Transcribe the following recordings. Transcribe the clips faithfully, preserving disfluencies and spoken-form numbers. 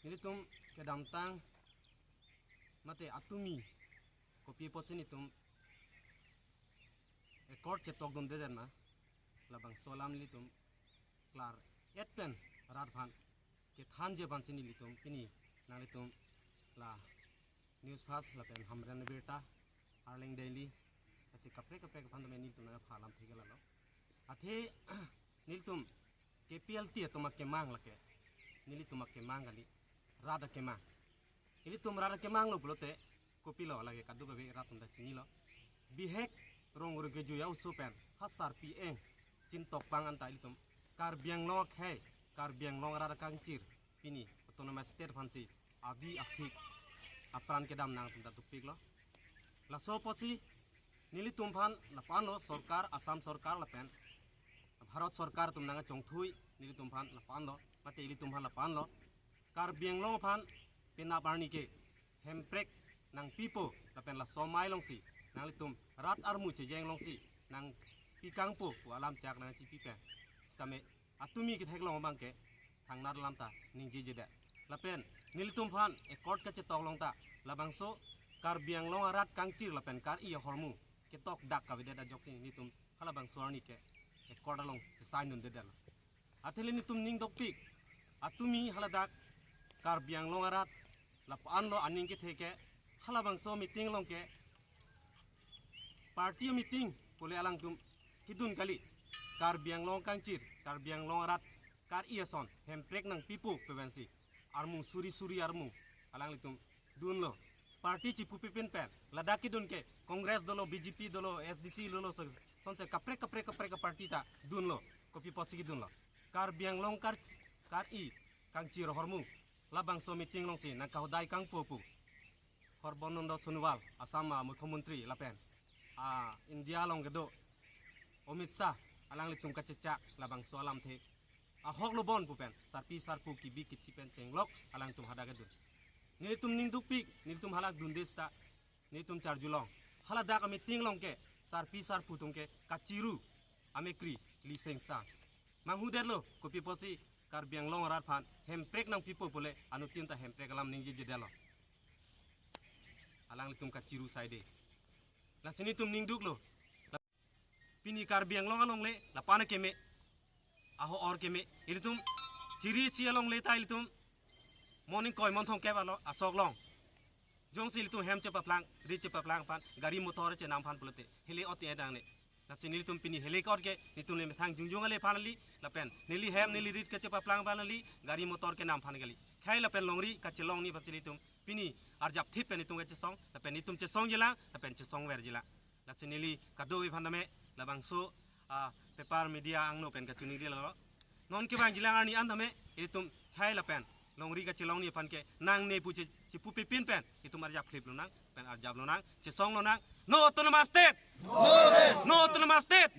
Nelitum kedamtang mate atumi kopi apotsi nelitum accord chetokdundedet ma, labangso alam nelitum klar-et pen rat aphan kethanji aphansi nelitum pini nanglitum la News Fast lapen Hamren Birta, Arleng Daily, lasi kaprek kaprek aphan tame nelitum nangpha alamthe ke lalo. Athe nelitum K P L T atum akemang lake, nelitum akemang kali, rat akemang. Ilitum rat akemang lo pulote, kopilo lake kadokave rat atum ta chinilo. Bihek rong rong kejui a-oso pen ha sarpi eng chintok pang anta ilitum Karbi Anglong akhei, Karbi Anglong arat akangchir pini Autonomous State aphansi abi aphik apran kedam nangtum ta dukpiklo. Laso apotsi nelitum aphan lapu-anlo sorkar, Assam sorkar lapen Bharat sorkar atum nangchongthui nelitum aphan lapu-anlo, mate ilitum aphan lapu-anlo. Karbi Anglong aphan penap arni ke Hemprek nangpipo lapen laso amei alongsi nanglitum rat armu chejeng alongsi nangpikangpo pu alam chak nangchipi pen. Sitame atumi ketheklong abang ke thangnat alam ta ningjejedet. Lapen nelitum aphan accord kachetok along ta labangso Karbi Anglong arat kangchir lapen kar-i ahormu ketok dak kavedet ajoksi nelitum halabangso arni ke accord along chesign dundedet. Athe nelitum ning dukpik, atumi haladak Karbi Anglong arat lapu-anlo aning kethe ke halabangso meeting along ke party meeting pule alangtum kedun kali, Karbi Anglong kangchir, Karbi Anglong arat kar-i ason Hemprek nangpipo pu pensi armu suri suri armu alanglitum dunlo. Party chipupi pin pen ladak kedun ke Congress dolo, B J P dolo, S D C dolo, so- sonse kaprek kaprek kaprek party ta dunlo. Kopi apotsi kedunlo? Karbi Anglong kar kar-i kangchir ahormu labangso meeting alongsi nangkahodai kangpo pu Sarbananda Sonowal, Assam a Mukhyamantri lapen a India along kedo Amit Shah alanglitum kachechak labangso alamthe ahok lo bon pu pen sarpi sarpo kebi kethi pen chenglok alangtum hadak kedun. Nelitum ning dukpik, nelitum halak dunde sita nelitum charjulong. Haladak ameeting along ke sarpi sarpo atum ke kachiru amekri lisengsa manghudetlo. Kopi apotsi Karbi Anglong arat aphan Hemprek nangpipo pule anuttin ta Hemprek alam ningjejedetlo. Alanglitum kachiru saide. Lasi nelitum ning duklo. Pini Karbi Anglong alongle lapu-an keme, aho-or keme. Ilitum chiri chi alongle ta ilitum morning koi mon thomkep alo asok along jongsi ilitum hem chepaplang, ri chepaplang aphan, gari motor chenam aphan pulote hele ot-e dangne. Lasi nelitum pini hele ke-ot ke nelitum le methang jongjong ale aphan kali, lapen neli hem neli rit kachepaplang aphan kali, gari motor kenam aphan kali. Khei lapen longri kachelongji aphansi nelitum pini arjapthip pen nelitum kachesong, lapen nelitum chesongjilang lapen chesongverjilang. Lasi neli kadokave aphan tame labangso a paper media angno pen kachiningri lalo. Non kevangjilang arni an tame ilitum khei lapen longri kachelongji aphan ke nangne pu che- chipupi pin pen itum arjapthip lonang, pen arjap lonang, chesong lonang. No Autonomous State! No Autonomous State!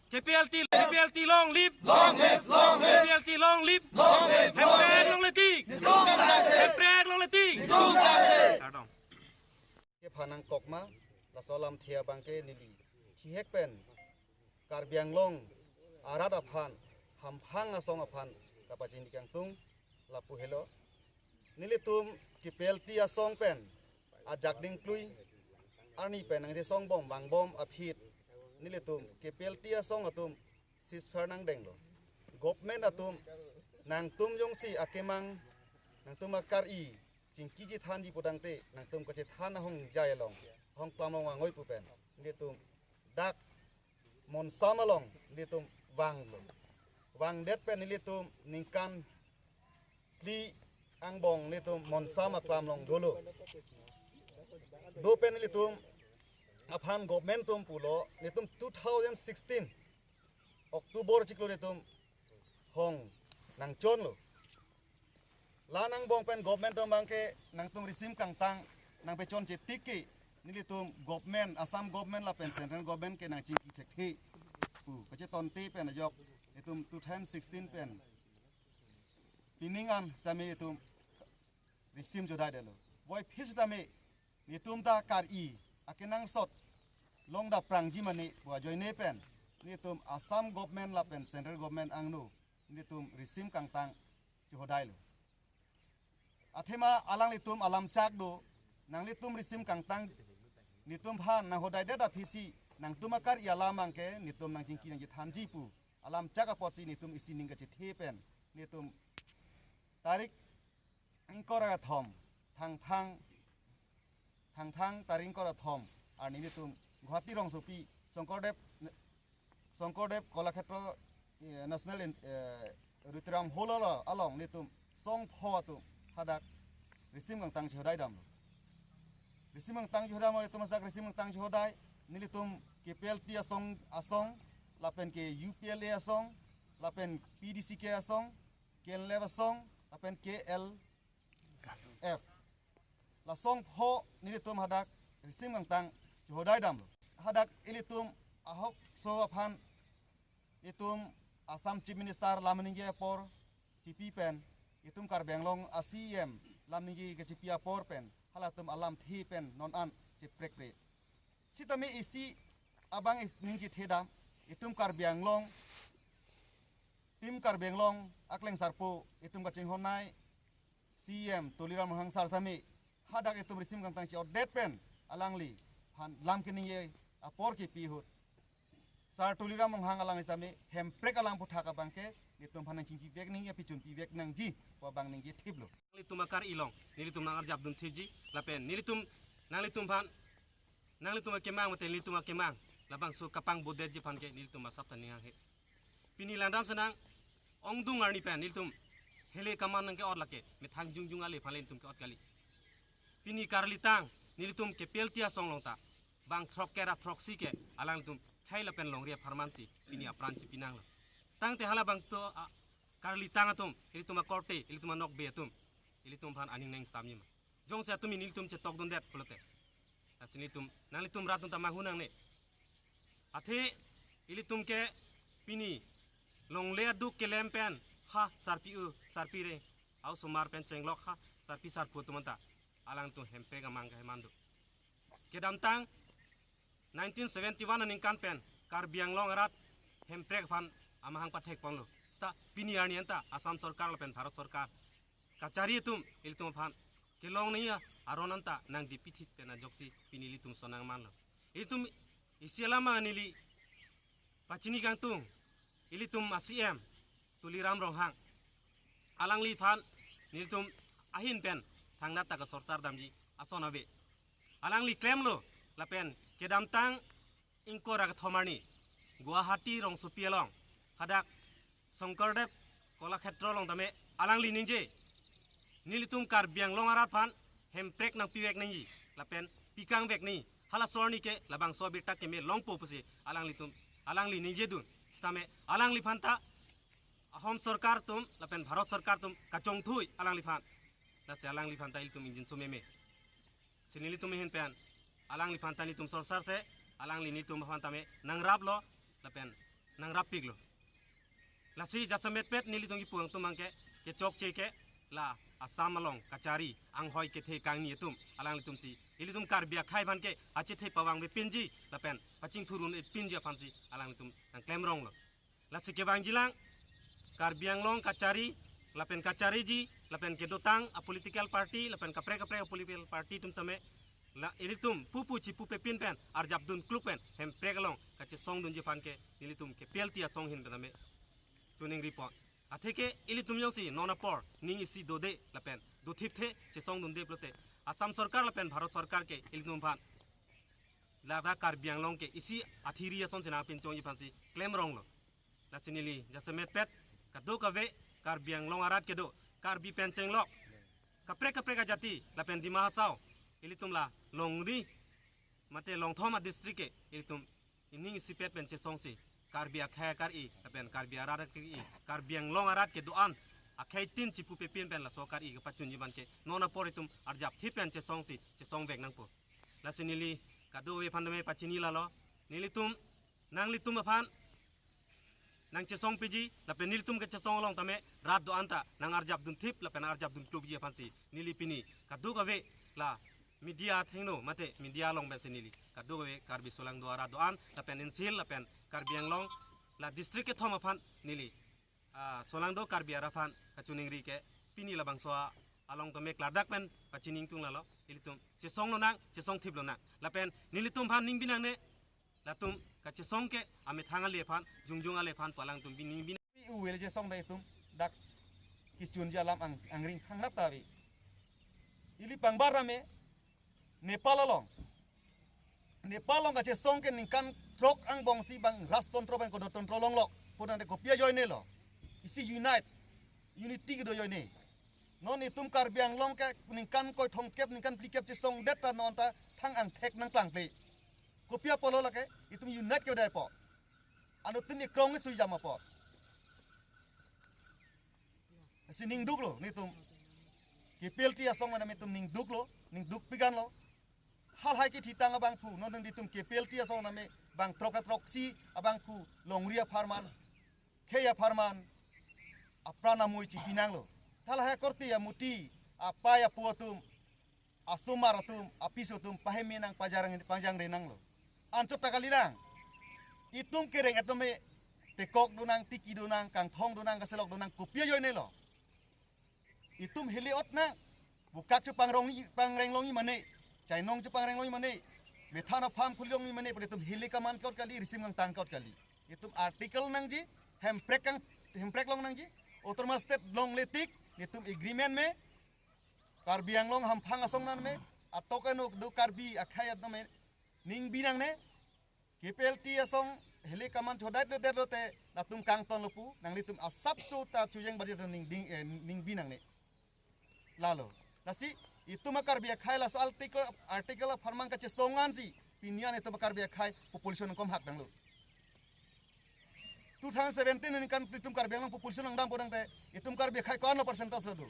K P L T, K P L T long live! Long live, long live! K P L T long live! Long live, long live! Hemprek longle tik! Netum sase! Hemprek longle tik! Netum sase! Kardom. Kephan nangkok ma, laso alamthe abang ke neli thihek pen Karbi Anglong arat aphan, hamphang asong aphan kapachini kangtung lapu helo. Nelitum K P L T asong pen ajak dingklui arni pen nangchesongbom vangbom aphi nelitum K P L T asong atum ceasefire nangdenglo. Government atum nangtum jongsi akemang, nangtum akar-i chingki chethanji putangte nangtum kachethan ahongjai along, ahong klam along vangoi pu pen nelitum dak Monsam along nelitum vanglo. Vangdet pen nelitum ningkan phli angbong nelitum Monsam aklam along dolo. Do pen nelitum aphan government atum pulo, nelitum two thousand sixteen October chiklo nelitum hong nangchonlo. La angbong pen government atum abang ke nangtum risim kangtang nangpachonche tik ke nelitum government, Assam government lapen central government ke nangchingki thekthe pu kachetonte pen ajok nelitum two thousand sixteen pen pining an sitame nelitum risim chodaidetlo. Voiphit sitame nelitum ta kar-i akenangsot longdap prangji mane pu ajoine pen nelitum Assam government lapen central government angno nelitum risim kangtang chohodailo. Athema alanglitum alam chak do, nanglitum risim kangtang netum aphan nanghodaidet aphisi, nangtum akar-i alam abangke netum nangchingki nangchethanji pu alam chak apotsi netum isi ning kachethe pen, netum tarik ingkoi ra kethom, Thangthang, Thangthang tarik ingkoi ra kethom arni netum Guwahati rongsopi Shankardev, Shankardev Kalakhetra, eh, National In-, eh, Auditorium Hall alo along netum song pho atum hadak risim kangtang chehodai damlo. Risim kangtang chehodai mo, netum hadak risim kangtang chehodai, nelitum K P L T asong, asong, lapen ke U P L A asong, lapen P D C K asong, K L F asong, lapen K L F. La song pho nelitum hadak risim kangtang chehodai damlo. Hadak ilitum ahokso aphan itum Assam Chief Minister lam ningje apor chepi pen, itum Karbi Anglong a C E M lam ningje kachepi apor pen, halatum alamthe pen non an cheprekpre. Sitame isi abang is-, ningje thedam, itum Karbi Anglong, Team Karbi Anglong akleng sarpo, itum kachinghonnei C E M Tuliram Ronghang sar sitame hadak itum risim kangtang che-otdet pen alangliphan lam keningje apor kepi ahut, Sar Tuliram Ronghang alangli sitame Hemprek alam aphuthak abangke netum aphan nangchingkivek nangji, apichun pivek nangji pu abang ningje thiplo. Nanglitum akar-i along nelitum nang-arjap dunthipji, lapen nelitum, nanglitum aphan, nanglitum akemang mate nelitum akemang labangso kapangbodet ji aphan ke nelitum asap ta ning hanghe. Pini langdam senang ongdung arni pen nelitum hele kaman nangke-ot lake, methang jongjong ale aphan le netum ke-ot kali. Pini karlitang nelitum K P L T asong along ta bang throkkep ra throksi ke alangtum khei lapen longri apharman si pini apran chepinanglo. Tangte halabangso a, karlitang atum, ilitum akorte, ilitum anokbe atum, ilitum aphan aning nangsamji ma? Jongsi atum nelitum chetokdundet pulote, lasi nelitum, nanglitum rat atum ta manghu nangne. Athe ilitum ke pini longle aduk kelem pen ha sarpi-o, sarpire, a-osomar pen chenglok ha sarpi sarpo atum anta alangtum Hemprek amang kahai man do. Kedamtang nineteen seventy-one aningkan pen Karbi Anglong arat Hemprek aphan amahang pathekponlo. Seta pini arni anta Assam Sorkar lapen Bharat Sorkar kachari atum ilitum aphan kelong nangji aron anta nangdipithit pen ajoksi pini ilitum sonang manlo. Ilitum isi alam neli pachini kangtung, ilitum a C E M Tuliram Ronghang, alangliphan nelitum ahin pen thangnat ta kasorsar damji ason ave. Alangli klemlo, lapen kedamtang ingkoi ra kethom arni Guwahati rongsopi along hadak Shankardev Kalakhetra along tame alangli ningje, nelitum Karbi Anglong arat aphan Hemprek nangpivek nangji lapen pikangvek nangji, halaso arni ke labangso abirta keme longpo pusi alanglitum, alangli ningjedun. Sitame alangliphan ta Assam Sorkar atum lapen Bharat Sorkar atum kachongthui alangliphan. Lasi alangliphan ta ilitum ingjinso meme. Si nelitum ahin pen alangliphan ta nelitum sorsarse, alangli nelitum aphan tame nangraplo lapen nangrappiklo. Lasi jasemetpet nelitum kipu kangtung abangke, kechokche ke la Assam along kachari anghoi kethe kangni atum alanglitum si ilitum Karbi akhei aphan ke achethe pavangvepinji lapen pachingthurunvepinji aphan si alanglitum nangklemronglo. Lasi kevangjilang Karbi Anglong kachari lapen kachariji lapen kedotang a political party lapen kaprek kaprek a political party atum sitame la ilitum pupu chipupepin pen arjapdun kluk pen Hemprek along kachesongdunji aphan ke nelitum K P L T asong ahin pen tame choningripo. Atheke ilitum jongsi non apor ning isi dode lapen dothipthe chesongdunde pulote Assam Sorkar lapen Bharat Sorkar ke ilitum aphan ladak Karbi Anglong ke isi athiri ason si nangpinchongji aphan si klemronglo. Lasi neli jasemetpet kadokave Karbi Anglong arat kedo, Karbi pen chenglok kaprek kaprek ajati lapen Dima Hasao, ilitum la longri mate longthom a district ke ilitum ining isipet pen chesongsi Karbi akhei akar-i lapen Karbi arat akar-i, Karbi Anglong arat kedo-an akheitin chipupepin pen laso akar-i kepachunji abangke non apor itum arjapthip pen chesongsi chesongvek nangpo. Lasi neli kadokave aphan tame pachini lalo, nelitum nanglitum aphan nangchesongpiji lapen nelitum kachesong along tame rat do-an ta nangarjapdunthip lapen nangarjapdunklukji aphan si neli pini kadokave la media athengno mate media along pensi neli kadokave Karbi solangdo arat do-an lapen insil lapen Karbi Anglong la district kethom aphan neli, ah, solangdo Karbi arat aphan kachoningri ke pini labangso a along tame klardak pen pachiningtung lalo. Ilitum chesong lonang, chesong thip lonang. Lapen nelitum aphan ning binangne, latum kachesong ke amethang ale aphan, jongjong ale aphan pu alangtum ning binang. Pi u ele chesong ta itum dak kechunji alam ang, angring thangnat ta ave. Ili pangbar tame Nepal along. Nepal along kachesong ke ningkan throk angbongsi bang rajtontro bang gonotontro longlok. Pudang de kopi ajoine lo. Isi unite, unity kedo ajoine. Non itum Karbi Anglong ke ningkan koi thomkep, ningkan phlikep chesongdet ta non ta thang angthek nangklangkle. Kopi apotlo lake, itum unite ke daipo. Anuttin ekrong sui jam apot. Si ningduklo, netum. K P L T asong mana netum ningduklo, ningduk piganlo. Halahai kethitang abangphu, non netum K P L T asong name bang throk athroksi abangphu, longri apharman, khei apharman, apran amui chipinanglo. Halahai korte amuti, apai apo atum, asomar atum, apiso atum, paheme nang pajarang, pajangre nanglo. Anchot ta kalilang. Itum kereng atum me tekok donang, tiki donang, kangthong donang, kaselok donang, kopi ajoine lo. Itum hili-ot nang, bukak chu pangrong, pangreng longji mane, chainong chu pangreng longji mane, methan a-farm khuli longji mane, pada itum hili kaman kot kali, risim kangtang kot kali. Itum article nangji, hemprek kang, hemprek long nangji, Autonomous State longle tik, itum agreement me, Karbi Anglong hamphang asong nan me, atok eno do Karbi akhei atum me, ning binangne, K P L T asong, hili kaman chodai lo det lote, latum kangtonlo pu, nanglitum asapso ta chujeng badi ning ding, eh, ning binangne. Lalo. Lasi, itum a-Karbi akhei laso article, article apharman kachesong ansi, pini an itum a-Karbi akhei population kom hak danglo. Two thousand seventeen aningkan itum Karbi Anglong population nangdam podang te, itum Karbi akhei ko-an lo percentage lo do.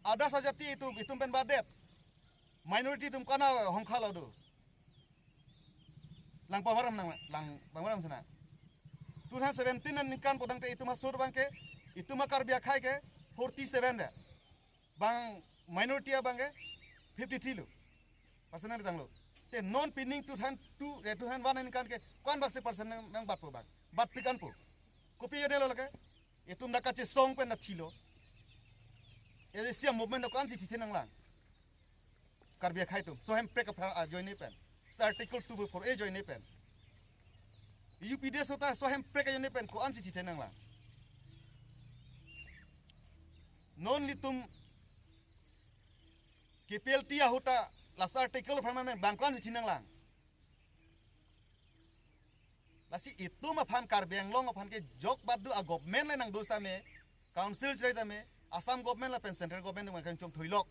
Others ajati itum, itum pen badet. Minority atum ko-an ahongkha lo do. Lang pavaram nang, lang pavaram sana. Two thousand seventeen aningkan podang te itum asur abang ke, itum a-Karbi akhei ke forty seven de. Bang minority abang ke fifty three lo. Percent nangtanglo. Te non pining two thousand two, eh, two thousand one aningkan ke ko-an bak si percent nang, nangbatpo bang. Bat pikanpo. Kopi ajoine lo lake. Itum dak kachesong pen nathilo. Isi a-movement ko-ansi thithe nanglang. Karbi akhei atum. So hemprek apha ajoine pen. Sa Article two four four A ajoine pen. U P D S ta so hemprek ajoine pen ko-ansi thithe nanglang. Non netum K P L T ahut ta laso article apharman bang ko-ansi thi nanglang. Lasi itum aphan Karbi Anglong aphan kejok badu a-government le nangdus tame, council chrai tame, Assam government lapen central government atum kangchongthui lok.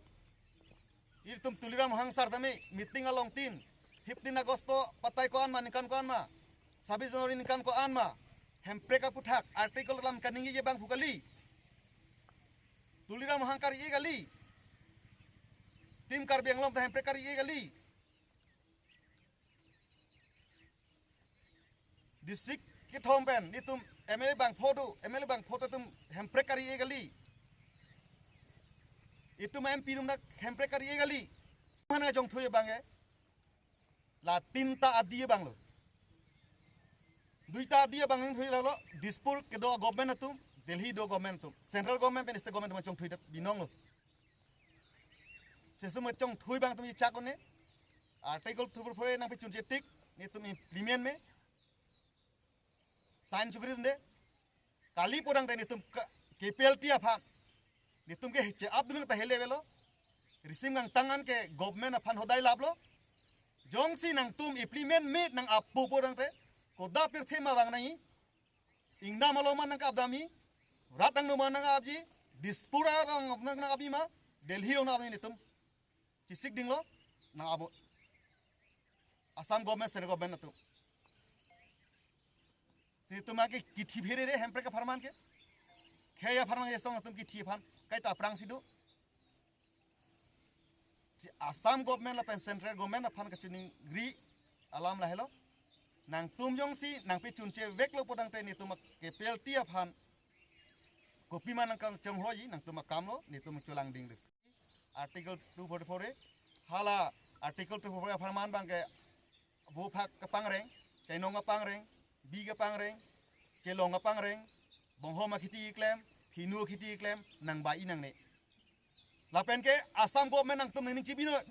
Itum Tuliram Ronghang sar tame, meeting along tin, fifteen August patai ko-an ma, ningkan ko-an ma, sabis January ningkan ko-an ma, hemprek aputhak, article alam kaningje abangphu kali. Tuliram Ronghang kari-e kali. Team Karbi Anglong ta hemprek kari-e kali. District kethom pen, itum M L A bangpho do, M L A bangpho ta itum hemprek kari-e kali. Itum M P atum dak hemprek kari-e kali. Mana jongthui abang ke. La tinta adi abang lo. Duita adi abang nangthui lalo, Dispur kedo government atum, Delhi do government atum, central government pen state government atum chongthui dat binong lo. Sesum chongthui abang atum ichak one, Article two four four A nangpachunche tik, netum implement me, sign chukri dunde, kali podang te netum ke, K P L T aphan, netum ke che-ap dunang ta hele avelo, risim kangtang an ke government aphan hodai laplo, jongsi nangtum implement me nang-appo podang te, koda pirthe ma vang nangji, ingdam along ma nangkap damji, rat angno ma nangkapji, Dispur along nang, nangkapji ma, Delhi along nangkapji netum. Chisik dinglo, nang abo. Assam government, central government atum. Si itum ke kithi pherere hemprek apharman ke. Khei apharman ke song atum kithi aphan. Kaita aphrangsi do. Si Assam government lapen central government aphan kachiningri alam lahelo. Nangtum jongsi nangpachunche veklo podang te netum K P L T aphan kopima nangkangchonghoiji, nangtum akam lo, netum cholang ding de. Article two forty four A, hala Article two forty four A apharman abang ke vo phak kapangreng, chainong kapangreng, bi kapangreng, chelong kapangreng, bonghom akhiti keklem, Phinu khiti keklem nangbai nangne. Lapen ke Assam government nangtum nangning chibi noi.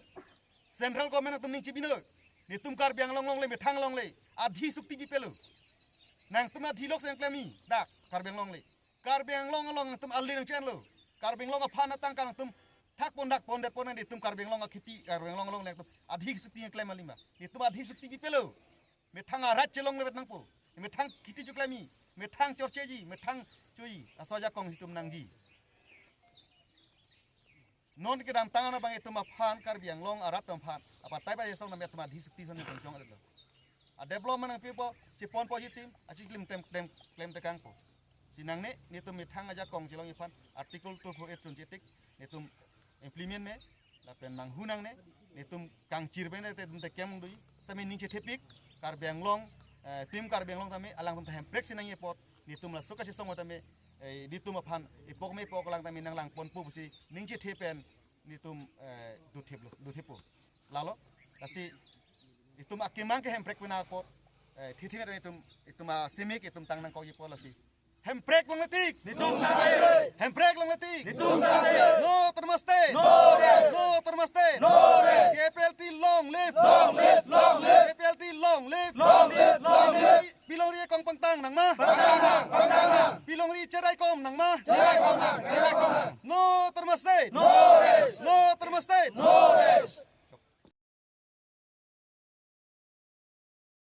Central government nangtum ning chibi noi. Netum Karbi Anglong along le, methang along le adhi sukti pipelo. Nangtum adhi lok seng klemi dak Karbi Anglong le. Karbi Anglong along nangtum ali nangchenlo. Karbi Anglong aphan atangka nangtum thakpon dakpon detpon nang netum Karbi Anglong akhiti, Karbi Anglong along le nangtum adhi sukti klem alima. Netum adhi sukti pipelo. Methang arat chelong le nangpo. Methang khiti chu klemi. Methang chorcheji. Methang chui. Aso ajakong hitum nangji. Non kedamtang abang itum aphan Karbi Anglong arat atum aphan. Apatai ba yesong nam itum adhi sukti son itum chong adet lo. A development nangpipo, chepon po hitim, achi klem tem klem klem tekangpo. Si nangne, netum methang ajakong chelong iphan, Article two four eight chun chetik, netum implement me, lapen manghu nangne, netum kangchir bene te dum tekem dui, sami ning chethepik, Karbi Anglong, eh, tim Karbi Anglong tame, alangtum ta hemprek si nangji apot, netum laso kachesong tame, eh, netum aphan, ipok me ipok lang tame nanglang ponpo pusi, ning chethe pen, netum, eh, dutheplo, duthepo. Lalo, lasi, itum akemang ke hemprek pina apot, eh, thithi netum, itum asimik, itum tang nangkokji apot lasi. Hemprek longletik. Netum sangse. Hemprek longletik. Netum sangse. No Autonomous State. No rest. No Autonomous State. No rest. K P L T long live. Long live, long live. K P L T long live. Long live, long live. Pilongri akong pangtang nangma. Pangtang nang, pangtang nang. Pilongri cherai kom nangma. Cherai kom nang, cherai kom nang. No Autonomous State. No rest. No Autonomous State. No rest.